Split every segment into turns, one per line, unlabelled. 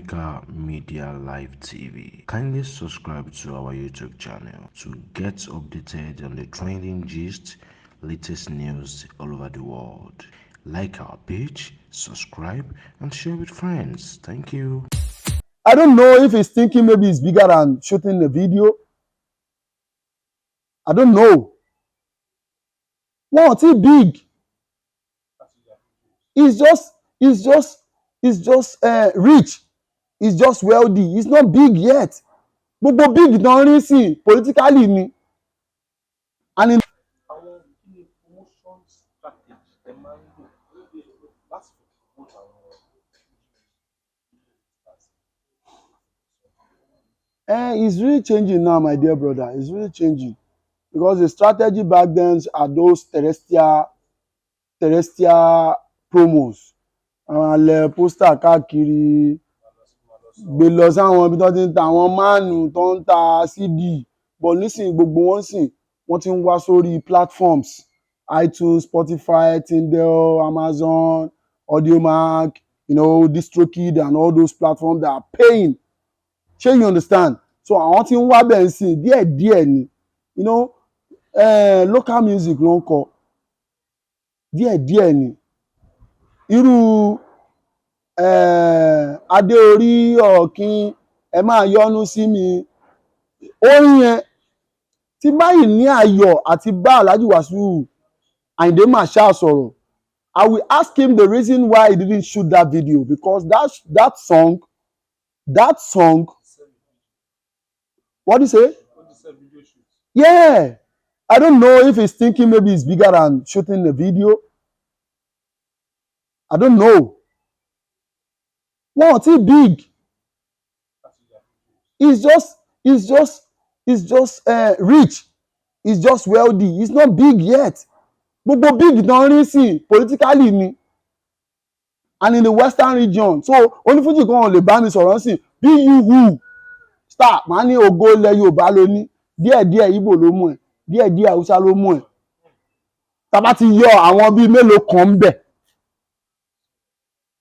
Africa Media Live TV. Kindly subscribe to our YouTube channel to get updated on the trending gist, latest news all over the world. Like our page, subscribe, and share with friends. Thank you.
I don't know if he's thinking maybe it's bigger than shooting a video. I don't know. Wọn ò tí big. He's just rich. He's just wealthy. He's not big yet. Gbogbo big tán rí sí politically ni. And in
Àwọn kí ni promotion strategy ẹ máa ń lò láti fi promote àwọn?
It's really changing now, my dear brother. It's really changing because the strategy back then are those terrestrial promos. Àwọn alẹ́ poster káàkiri, gbé lọ sáwọn ibi tó ti ń ta àwọn máàlù tó ń ta CD, but nísìnyí gbogbo wọn sìn wọ́n ti ń wá sórí platforms: iTunes, Spotify, Tidal, Amazon, Audiomack, DistroKid and all those platforms that are paying. Ṣé you understand? So àwọn tí ń wá bẹ́ẹ̀ ń sìn díẹ̀díẹ̀ ni. Local music ló ń kọ díẹ̀díẹ̀ ni. Irú adé orí ọ̀kín, ẹ máa yọ́nú sí mi, orin yẹn tí báyìí ní ayọ̀ àti bá Alhaji Wasiu Ayinde Marshal sọ̀rọ̀, I will ask him the reason why he didn't shoot that video, because that song, what do you say? Yeah, I don't know if he's thinking maybe it's bigger than shooting a video. I don't know. Wọn ò tí big. He's just rich. He's just wealthy. He's not big yet. Gbogbo big tán rí sí politically ni and in the western region. So onífújì kan ò lè bá mi sọ̀rọ̀ sí bí you who star máa ní ògo ilẹ̀ Yorùbá ló ní díẹ̀díẹ̀, Ìgbò ló mú ẹ̀ díẹ̀díẹ̀, Haúsá ló mú ẹ̀. Tá bá ti yọ àwọn bíi mélòó kan ń bẹ̀,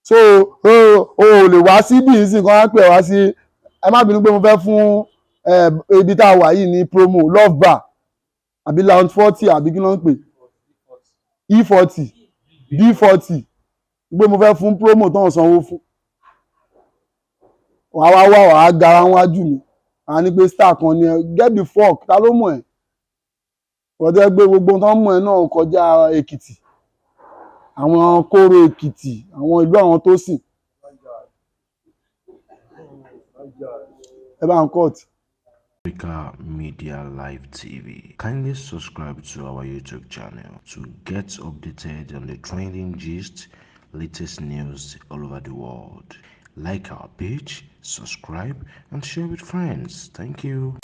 so o ò lè wá síbí ìsìn kan á pè wá sí. Ẹ má bínú pé mo fẹ́ fún ibi tá a wà yìí ní promo, Love Bar àbí Lounge 40 àbí kí ló ń pè, E 40, B 40, pé mo fẹ́ fún promo tó ń sanwó fún. Wàá wá wá, wàá gara wájú mi, àá ní pé star kan ní ẹ. Get the fuck! Ta ló mọ̀ ẹ́? Wọ́n tẹ́ gbé gbogbo tó ń mọ̀ ẹ́ náà kọjá Èkìtì, àwọn kóró Èkìtì, àwọn ìlú àwọn tó sìn. Ẹ bá ń cut.
Africa Media Live TV. Kindly subscribe to our YouTube channel to get updated on the trending gist, latest news all over the world. Like our page, subscribe, and share with friends. Thank you.